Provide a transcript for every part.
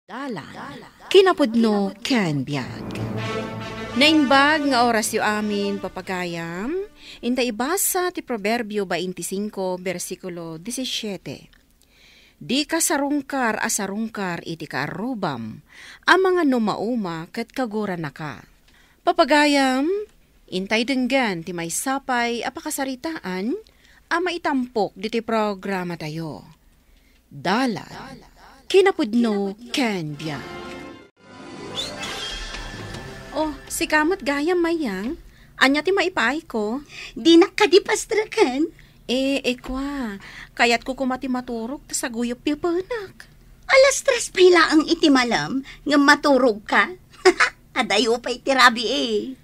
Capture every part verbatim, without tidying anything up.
Dalan, kinapudno ken biag. Naimbag nga orasyo amin, papagayam. Inta ibasa ti Proverbio twenty-five, bersikulo disisiete. Dika sarungkar a sarungkar iti kaarrubam, amangan no mauma ket kagurannaka. Papagayam, intay denggen ti maysa pay a pakasaritaan a maitampok ditoy programatayo. Dalan, kinapudno ken biag. Oh, sika met gayam, Mayang. Ania ti maipaayko? Dinak kadi pastreken? Eh, eh, kwa. Kayatko koma ti maturog ta saguyop ti penak. Alas tres pay laeng iti malem ngem maturogka? Adayo pay ti rabii.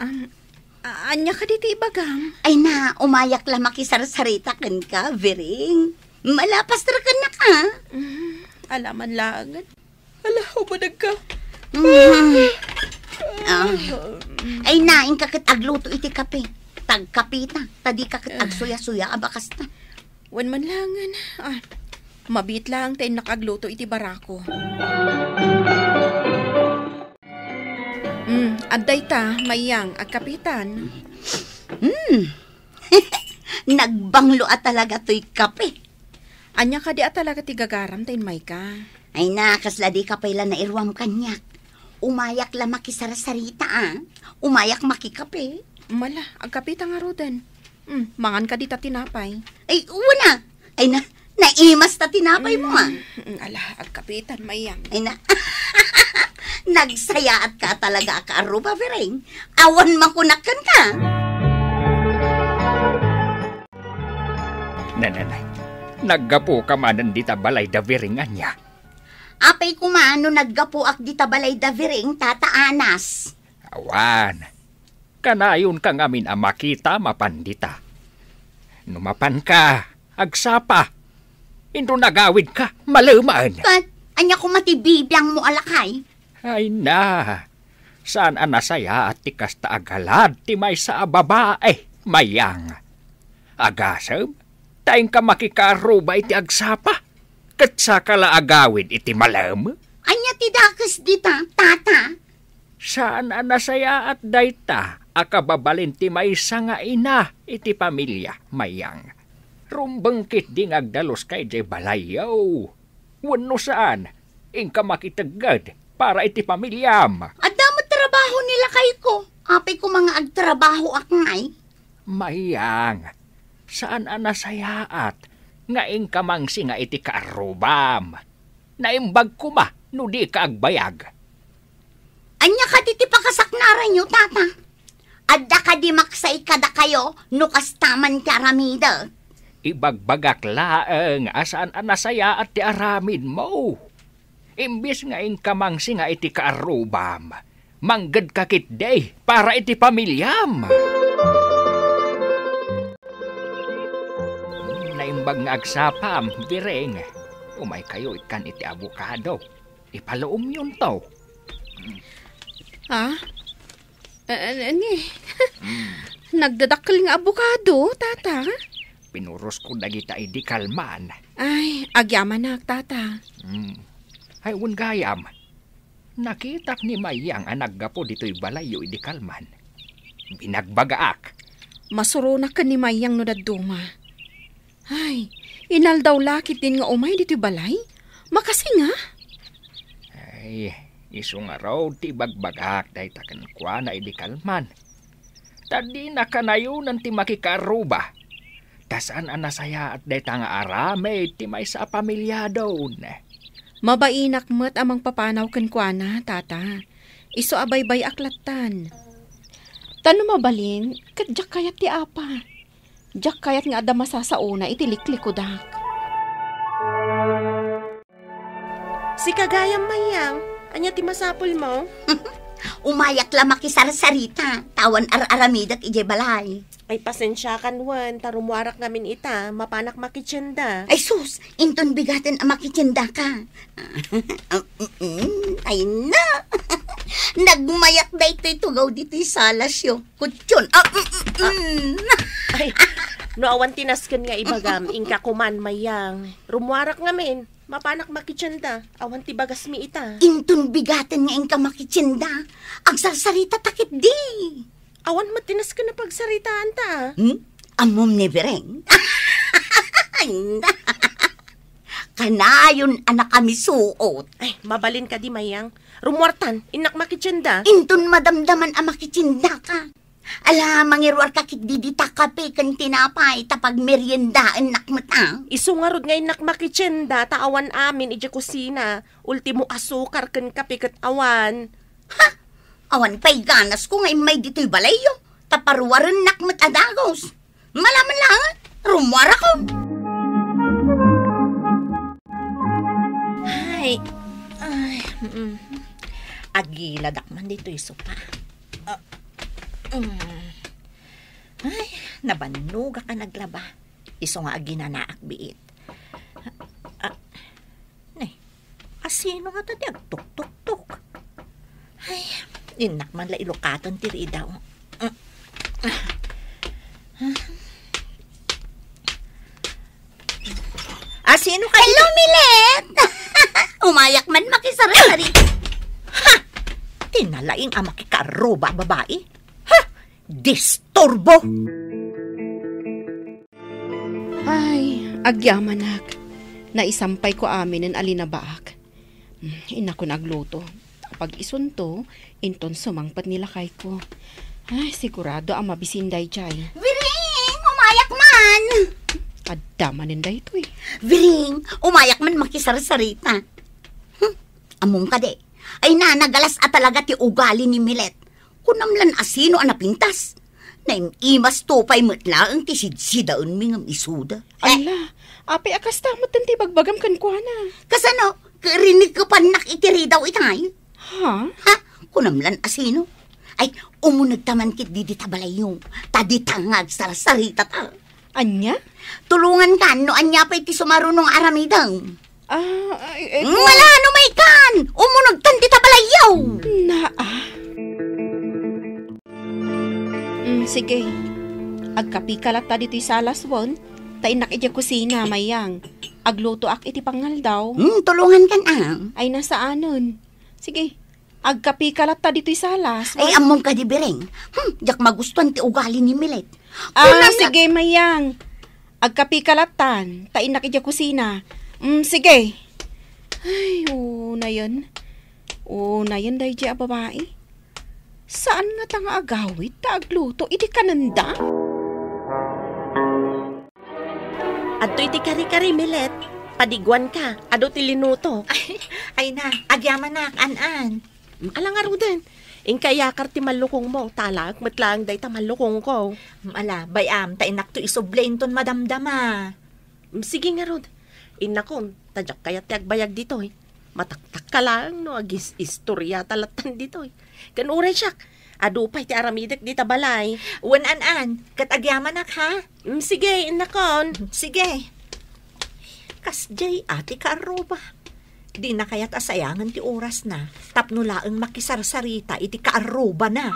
Am, a-, ania kadi ti ibagam? Ay na, umayak la makisarsarita kenka, Biring. Malapas ra kennak, a. Mm, ala man laengen. Ala, umanegka. Mm. Ah. Ay na, inka ket agluto iti kape. Tagkapita, ta dika ket agsuya-suya a bakasta. Wen man laengen. Ah, mabiit laeng ta innak agluto iti barako. Mm, adda ita, Mayang, agkapitan. Mm. Nagbanglo a talaga toy kape. Ania kadi a talaga ti gagaram ta immayka? Ay na, kasla dika pay la nairuam kaniak. Umayak la makisarsarita, a. Umayak makikape. Mala, agkapita ngaruden. Mm, mangan kadi ta tinapay. Ay, wen a. Ay na, naimas ta tinapay mo, a. Mm, mm, ala, agkapitan, Mayang. Ay na, nagsayaatka talaga a kaarruba, Biring. Awan makunak kenka. Nananay, naggapuka manen dita balay da Biring ania? Apay koma no naggapuak dita balay da Biring, Tata Anas? Awan. Kanayonka ngamin a makita mapan dita. No mapanka, agsapa. Inton agawidka, malemaen. Ket, ania koma ti bibiangmo a lakay? Ay na, saan a nasayaat ti kasta a galad ti maysa a babae, Mayang. Agasem, ta inka makikaarruba iti agsapa, ket saka la agawid iti malem? Ania ti dakes dita, Tata? Saan a nasayaat dayta a kababalin ti maysa nga ina iti pamilia, Mayang. Rumbeng ketdi nga agdaluska idiay balayyo. Wenno saan, inka makitegged para iti pamiliam. Adda met trabaho ni lakayko. Apay koma nga agtrabahoak ngay? Mayang, saan a nasayaat nga inka mangsinga iti kaarrubam. Naimbag koma no dika agbayag. Ania kadi ti pakasaknaranyo, Tata? Adda kadi maksay kadakayo no kasta man ti aramidek? Ibagbagak laeng a saan a nasayaat ti aramidmo. Imbes nga inka mangsinga iti kaarrubam, manggedka ketdi para iti pamiliam. Naimbag nga agsapam, Biring. Umaykayo ikkan iti abokado. Ipaluomyonto. Ah? Eh, eh, ni? Mm. Nagdadakkel nga abokado, Tata? Pinurosko dagita idi kalman. Ay, agyamanak, Tata. Mm. Ay, wen gayam. Nakitak ni Mayang a naggapu ditoy balayyo idi kalman. Binagbagaak. Masuronak ken ni Mayang no dadduma. Ay, inaldaw la ketdin nga umay ditoy balay? Makasinga? Ay, isu ngarud ti ibagbagak dayta kenkuana idi kalman. Ta dina kanayonan ti makikaarruba. Ta saan a nasayaat dayta nga aramid ti maysa a pamiliadon. Mabainak met a mangpapanaw kenkuana, Tata. Isu a baybay-ak lattan. Ta no mabalin, ket diak kayat ti apa. Diak kayat nga adda masasaona iti liklikudak. Sika gayam, Mayang, ania ti masapulmo? Umayak la makisarsarita, ta awan ar-aramidek idiay balay. Ay, pasensiakan wen, ta rummuarak ngamin ita, mapanak makitienda. Ay sus, inton bigaten a makitiendaka. Mm, ay na. Nagmayak daytoy tugaw ditoy salasyo. Kutyon. Ah, mm, mm, mm. Ay, no awan ti nasken nga ibagam, inka koman, Mayang. Rummuarak ngamin. Papanak makitienda? Awan ti bagasmi ita. Inton bigaten nga inka makitienda, agsarsarita ta ketdi. Awan met ti nasken a pagsaritaanta, a. Hmm? Ammom ni Bereng? Ay, na. Kanayon a nakamisuot. Ay, mabalin kadi, Mayang. Rummuartan, innak makitienda. Inton madamdaman a makitiendaka. Ala, mangiruarka ketdi dita kape ken tinapay, ta pagmeriendaennak met, a. Isu ngarud nga innak makitienda, ta awan amin idiay kusina. Ultimo asukar ken kape ket awan. Ha? Awan pay ganasko nga immay ditoy balayyo, ta paruarennak met a dagus. Malaman lang, rummuarakon. Ay, ay, mm. Agiladak man ditoy sopa. Ah, mm. Ay, nabannogak a naglaba. Isu nga aginanaak biit. Ah, ne, asino ngata ti agtuktuktok? Ay, innak man la ilukaten ti ridaw. Asino kay Hello, Milet! Umayak man makisarsari. Ha! Tinalaing a makikaruba a babai. Ha! Disturbo! Ay, agyamanak. Naisampayko aminen a linabaak. Hmm, innakon agluto. Pag isunto, inton sumangpet ni lakayko. Ay, sigurado a mabisin daydiay. Wiring, umayak man! Adda manen daytoy. Wiring, umayak man makisarsarita. Hmm, ammom kadi. Ay na, nagalas a talaga ti ugali ni Milet. Kunam lan asino a napintas. Naim-imasto pay met laeng ti sidsidaenmi ngem isuda. Ala, apay a kasta met ti bagbagam kenkuana? Kasano? Rinikkepannak iti ridaw itay? Ha? Ha? Kunam lan asino? Ay, umunegta man ketdi dita balayyo. Ta dita nga agsarsaritata. Ania? Tulongankan no ania pay ti sumaruno nga aramidem. Ah, ay, ay, Ngala no maykan! Umunegtan dita balayyo! Naa. Mm, sige. Agkapika latta ditoy salas wen, ta innak idiay kusina, Mayang. Aglutoak iti pangaldaw. Hmm, tulongankan, a. Ay, nasaanen. Sige. Agkapika latta ditoy salas, Ay, wen? Ammom kadi, Biring. Hmm, diak magustuan ti ugali ni Milet. Ah, Kunam na- sige, Mayang. Agkapika lattan, ta innak idiay kusina. Mm, sige. Ay, unayen. Unayen daydiay a babai. Saan ngata nga agawid ta agluto idi kanenda? Adtoy ti kari-kari, Milet. Padiguanka, adu ti linutok. Ay, ay na, agyamanak, an-an. Mm, ala ngaruden. Inka iyakar ti mallukongmo, ta alaek met laeng dayta mallukongko. Mm, ala, bay-am, ta innakto isubli inton madamdama. Mm, sige ngarud. Innakon, ta diak kayat ti agbayag ditoy. Mataktakka laeng no agis-istoriata lattan ditoy. Ken uray siak, adu pay ti aramidek dita balay. Wen, an-an, ket agyamanak, ha? Mm, sige, innakon. Sige. Kasdiay a ti kaarruba. Dina kayat a sayangen ti orasna tapno laeng makisarsarita iti kaarrubana.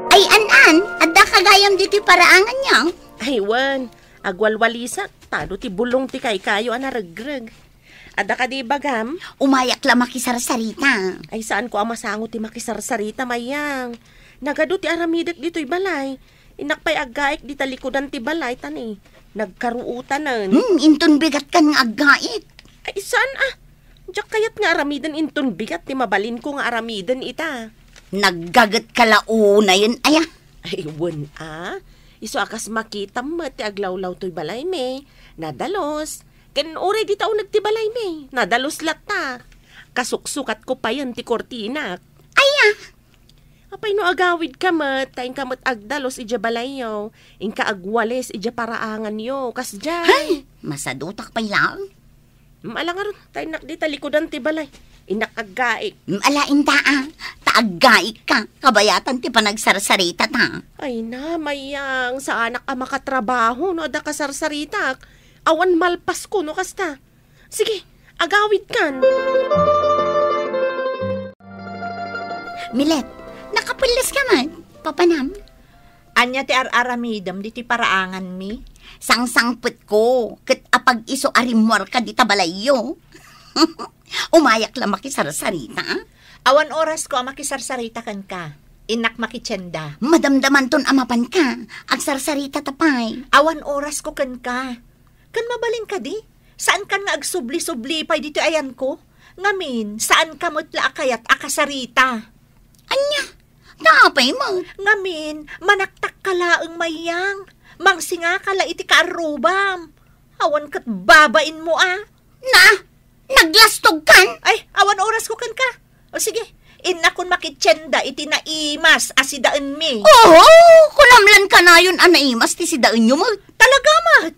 Ay, an-an, addaka gayam ditoy paraanganyo? Ay, wen, agwalwalisak, ta adu ti bulong ti kaykayo a naregreg. Adda kadi ibagam? Umayak la makisarsarita. Ay, saanko a masango ti makisarsarita, Mayang. Nagadu ti aramidek ditoy balay. Innak pay aggaik dita likudan ti balay, ta ni, nagkaruotanen. Hmm, inton bigatkan nga aggaik. Ay, saan a? Diak kayat nga aramiden inton bigat ti mabalinko nga aramiden ita. Naggagetka la unayen, aya? Ay, wen a. Isu a kas makitam met ti aglawlaw toy balaymi. Nadalus. Ken uray dita uneg ti balaymi. Nadalus latta. Kasuksukatko payen ti kurtinak. Aya? Apay no agawidka met, ta inka met agdalus idiay balayyo, inka agwalis idiay paraanganyo, kasdiay. Hay! Masadutak pay laeng. Mm, ala ngarud, ta innak dita likudan ti balay. Innak aggaik. Mm, ala inta a, ta aggaikka, kabayatan ti panagsarsarita ta. Ay na, Mayang, saanak a makatrabaho no adda kasarsaritak. Awan malpasko no kasta. Sige, agawidkan. Milet, nakapelles ka man, papanam? Ania ti ar-aramidem ditoy paraanganmi? Sangsangpetko ket apag-isu a rimmuarka dita balayyo. Umayak la makisarsarita. Awan orasko a makisarsarita kenka. Innak makitienda. Madamdamanton a mapanka. Agsarsaritata pay. Awan orasko kenka. Ken mabalin kadi, saankan nga agsubli-subli pay ditoy ayanko? Ngamin, saanka met la a kayat a kasarita. Ania? Ta apay met? Ngamin, manaktakka laeng, Mayang. Mangsingaka la iti kaarrubam. Awan ket babainmo a. Na, naglastogkan? Ay, awan orasko kenka. O sige, innakon makitienda iti naimas a sidaenmi. Oho, kunam lan kanayon a naimas ti sidaenyo met. Talaga met?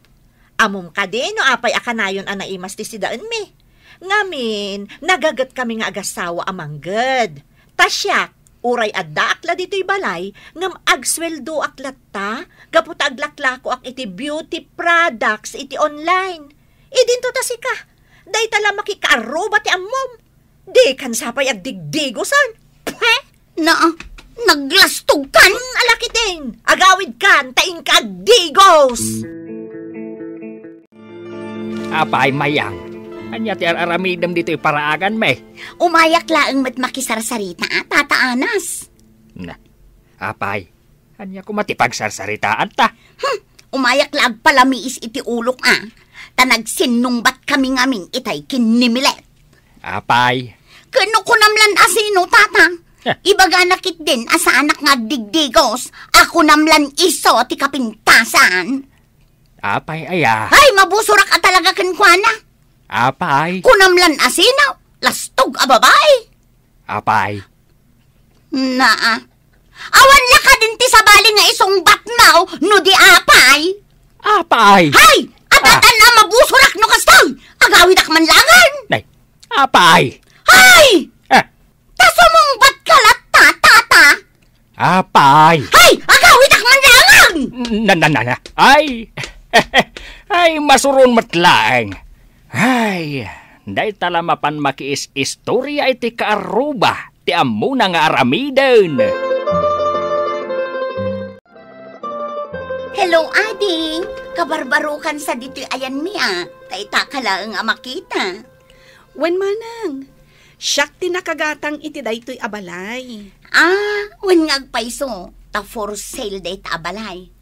Ammom kadi no apay a kanayon a naimas ti sidaenmi? Ngamin, nagagetkami nga agasawa a mangged. Ta siak, uray addaak la ditoy balay, ngem agsueldoak latta gapu ta aglaklakoak iti beauty products iti online. Idinto ta sika, dayta la makikaarruba ti ammom. Dikan sa pay agdigdigosan. Pwe! Na, naglastogkan? Ala ketdin, agawidkan ta inka agdigos. Apay, Mayang, ania ti ar-aramidem ditoy paraaganmi? Umayak laeng met makisarsarita, Tata Anas. Na, apay, ania koma ti pagsarsaritaanta? Hmm, umayak la agpalamiis iti ulok a, ta nagsinnungbatkami ngamin itay ken ni Milet. Apay. Ken no kunam lan a sino, Tata? Heh. Ibagana ketdin a saanak nga agdigdigos, a kunam lan isu ti kapintasan. Apay aya? Ay, mabusorak a talaga kenkuana. Apay. Kunam lan a sino, lastog a babai. Apay. Naa. Awan la kadin ti sabali nga isungbatmo no di apay? Apay! Hay! Adda Ah. tan a mabusorak no kastoy! Agawidak man laengen! Nay, apay! Hay! Ah. Ta sumungbatka latta, Tata! Apay! Hay! Agawidak man laengen! Na, na, na, na. Ay! Ay, masuron met laeng. Ay, dayta la mapan makiis-istorya iti kaarruba ti ammona nga aramiden. Hello, Adi. Kabarbarokan sa ditoy ayanmi a. Dayta ka laeng a makita. Wen, Manang. Siak ti nakagatang iti daytoy a balay. Ah, wen nga agpayso, ta for sale dayta a balay.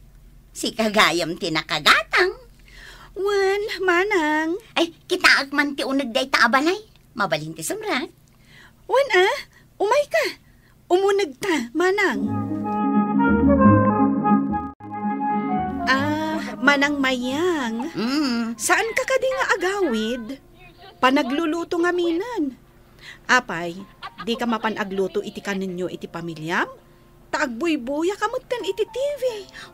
Sika gayam ti nakagatang. Wen, Manang. Ay, kitaek man ti uneg dayta a balay. Mabalin ti sumrek. Wen a, umayka. Umunegta, Manang. Ah, Manang Mayang. Mm. Saanka kadi nga agawid? Panagluluto ngaminen. Apay, dika mapan agluto iti kanenyo iti pamiliam? Ta agbuybuya ka metten iti T V.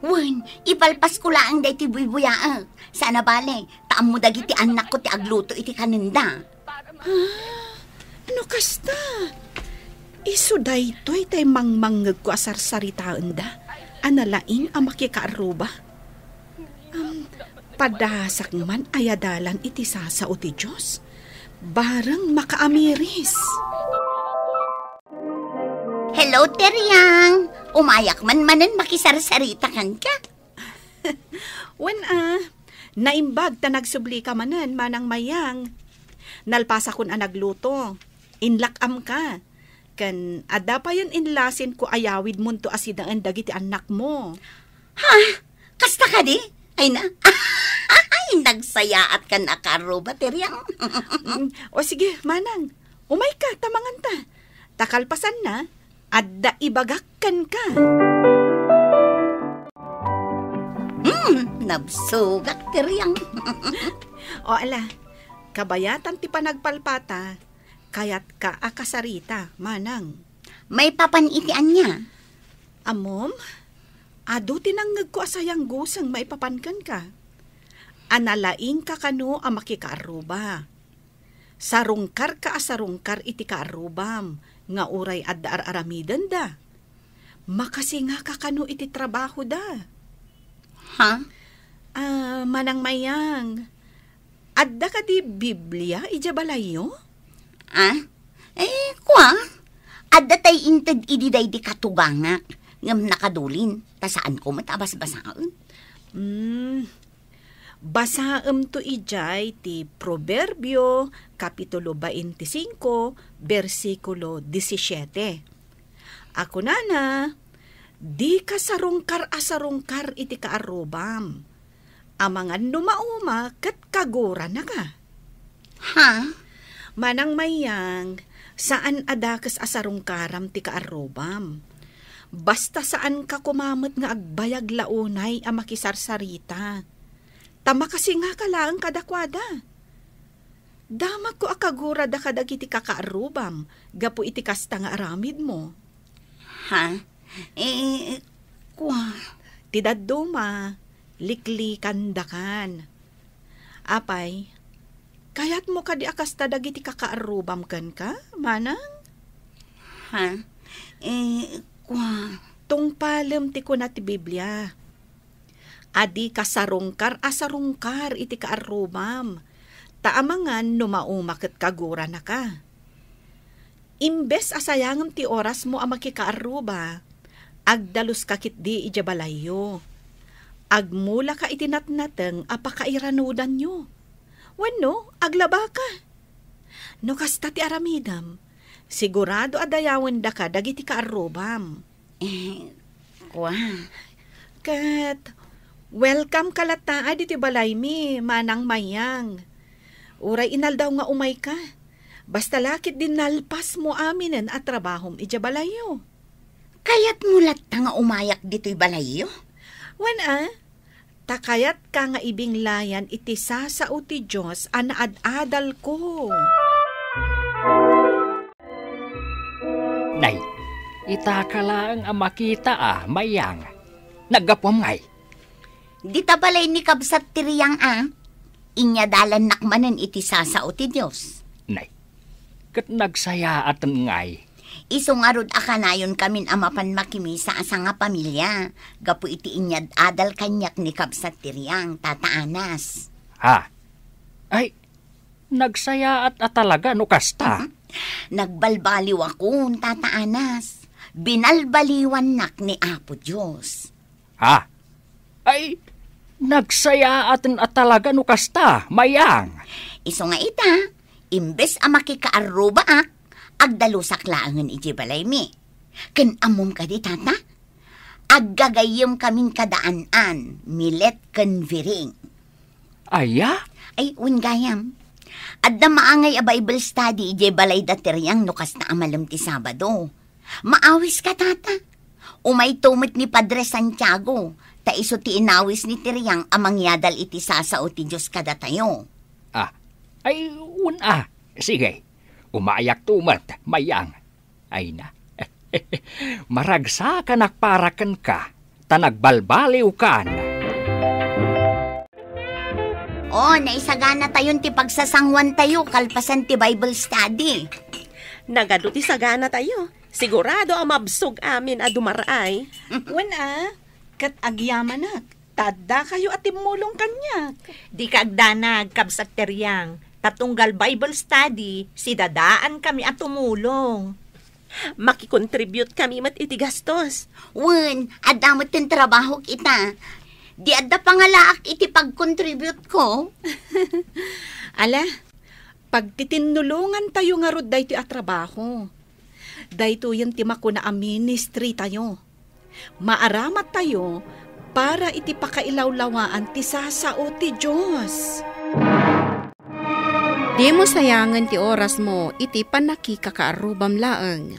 Wen, ipalpasko laeng daytoy buybuyaek. Saan a bale, ta ammo dagiti annakko ti agluto iti kanenda. Ah, no kasta, isu daytoy tay mangmangngegko a sarsaritaenda a nalaing a makikaarruba. Am, padasak man a yadalan iti sasao ti Dios. Bareng makaamiris. Hello, Teriang. Umayak man manen makisarsarita kenka. Wen a, naimbag ta nagsublika manen, Manang Mayang. Nalpasakon a nagluto. Inlak-amka. Ken adda payen inlasinko a yawidmonto a sidaen dagiti annakmo. Ha? Kasta kadi? Ay na. Ay, nagsayaat kan a kaarruba, Teriang. Mm, o sige, Manang. Umayka, ta manganta. Ta kalpasanna, adda ibagak kenka. Hmm, nabsogak, Teriang. O ala, kabayatan ti panagpalpata, kayatka a kasarita, Manang. Maipapan iti ania? Ammom, adu ti nangngegko a sayangguseng maipapan kenka. A nalaingka kano a makikaarruba. Sarungkarka a sarungkar iti kaarrubam nga uray adda ar-aramidenda. Makasingaka kano iti trabahoda. Ha? Ah, Manang Mayang, adda kadi Biblia idiay balayyo? Ah? Eh, kua? Adda tay inted idi daydi katugangak, ngem nakadulin, ta saanko met a basbasaen. Hmm, Basaemto idiay ti Proverbio, Kapitulo twenty-cinco, bersikulo disisiete. A kunana, "Dika sarungkar a sarungkar iti kaarrubam. Amangan no mauma ket kaguranaka." Ha? Manang Mayang, saan a dakes a sarungkaram ti kaarrubam. Basta saanka koma met nga agbayag la unay a makisarsarita. Ta makasingaka laeng kadakuada. Damagko a kagurada kadagiti kakaarrubam gapu iti kasta nga aramidmo. Ha? Eh, kua. Ti dadduma, liklikandakan. Apay, kayatmo kadi a kasta dagiti kakaarrubam kenka, manang? Ha? Eh, kua. Tungpalem ti kuna ti Biblia. A dika sarungkar a sarungkar iti kaarrubam, ta amangan no mauma ket kaguranaka. Imbes a sayangem ti orasmo a makikaarruba, agdaluska ketdi idiay balayyo. Agmulaka iti natnateng a pakairanudanyo. Wenno, aglabaka. No kasta ti aramidem, sigurado a dayawendaka dagiti kaarrubam. Eh, kua. Ket, welcome ka latta ditoy balaymi, Manang Mayang. Uray inaldaw nga umayka, basta la ketdi nalpasmo aminen a trabahom idiay balayyo. Kayatmo latta nga umayak ditoy balayyo? Wen a, ta kayatka nga ibinglayan iti sasao ti Dios a naad-adalko. Nay, itaka laeng a makita a, Mayang. Naggapuam ngay? Dita balay ni kabsat ti Riang a, inyadalannak manen iti sasao ti Dios. Nay, ket nagsayaaten ngay. Isu ngarud a kanayonkamin a mapan makimisa a sangapamilia gapu iti inyad-adal kaniak ni kabsat ti Riang, Tata Anas. Ha? Ay, nagsayaat a talaga no kasta. Nagbalbaliwakon, Tata Anas. Binalbaliwannak ni Apo Dios. Ha? Ay, nagsayaaten a talaga no kasta, Mayang. Isu nga ita, imbes a makikaarrubaak, agdalusak laengen idiay balaymi. Ken ammom kadi, Tata? Aggagayyemkamin kada an-an, Milet ken Viring. Aya? Ay, wen gayam. Adda maangay a Bible study idiay balayda ti Riang no kasta a malem ti Sabado. Maawiska, Tata. Umayto met ni Padre Santiago, ta isu ti inawis ni ti Riang a mangyadal iti sasao ti Dios kadatayo. Ah, ay, wen a. Sige, umayakto met, Mayang. Ay na. Maragsakanak para kenka, ta nagbalbaliwkan. O, naisaganatayon ti pagsasanguantayo kalpasan ti Bible study. Nagadu ti saganatayo. Sigurado a mabsog amin a dumar-ay. Wen a, ket agyamanak, ta addakayo a timmulong kaniak. Dika agdanag, kabsat ti Riang, ta tunggal Bible study, sidadaankami a tumulong. Makikontribute kami met iti gastos. Wen, adda met ti trabahok ita. Di adda pangalaak iti pagkontribute ko. Ala, pagtitinnulongantayo ngarud daytoy a trabaho. Daytoyen ti makuna a ministry tayo. Maaramat tayo para iti pakailawlawaan ti sasao ti Dios. Dimo sayangen ti orasmo iti pannakikakaarrubam laeng.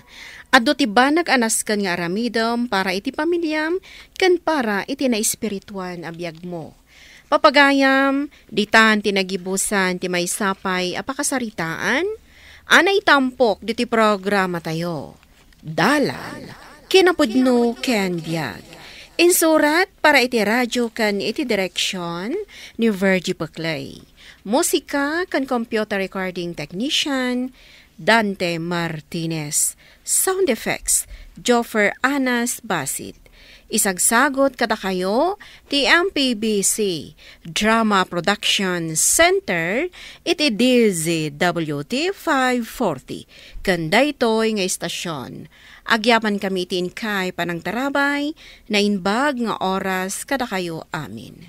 Adu ti banag a nasken nga aramidem para iti pamiliam ken para iti naespirituan a biagmo. Papagayam, ditan ti nagibusan ti maysa pay a pakasaritaan a naitampok ditoy programatayo. Dalan, kinapudno ken biag. Insurat para iti radio ken iti direksion ni Virgie Peclay. Musika ken computer recording technician, Dante Martinez. Sound effects, Joffer Anas Basit. Isagsagot kadakayo ti M P B C Drama Production Center iti D Z W T five forty. Ken daytoy nga istasyon, agyaman kami iti inkay panangtarabay, naimbag nga oras kadakayo amin.